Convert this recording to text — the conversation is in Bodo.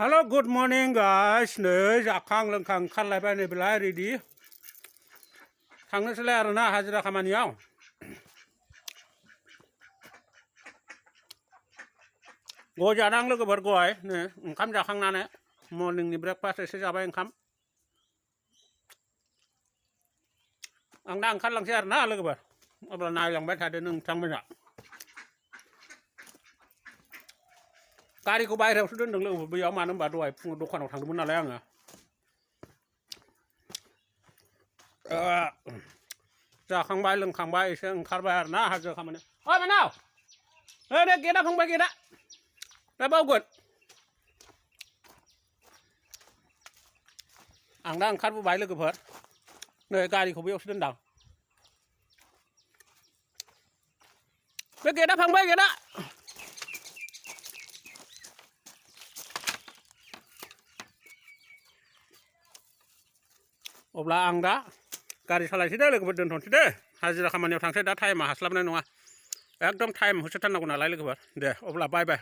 Hello, good morning guys. เนี่ยจากข้างเรื่องข้างคันไรไปในเวลาดีๆทางนั้นแล้วนะหาจะได้คำนี้เอาโกจะนั่งแล้วก็เบิดก้อยเนี่ยคำจากข้างนั้นเนี่ย morning นี่ breakfast ใช้จะไปคำอังดังคันลังเสียนะเลยก็เบิดเอาประนายยังไม่ทันเดือนนึงทั้งไม่ละKari ko bayar sudah nang lu biya manam ba doy du kon thang mun na la nga ja khang bay leng khang bay seng khar bayar na ha ja khamane oi ma nào ne kia da khang bay kia da da bao gud ang dang khar bu bay le ko phật ne kari ko biya sudah dang be kia da khang bay kia da अब्ला आं दा गारि सालायसिदो लोगोफोर दोनथ'नोसै हाजिरा खामानियाव थांसै दा टाइमा हास्लाबनाय नङा एकदम टाइम होसोथारनांगौ नालाय लोगोफोर दे अब्ला बाय बाय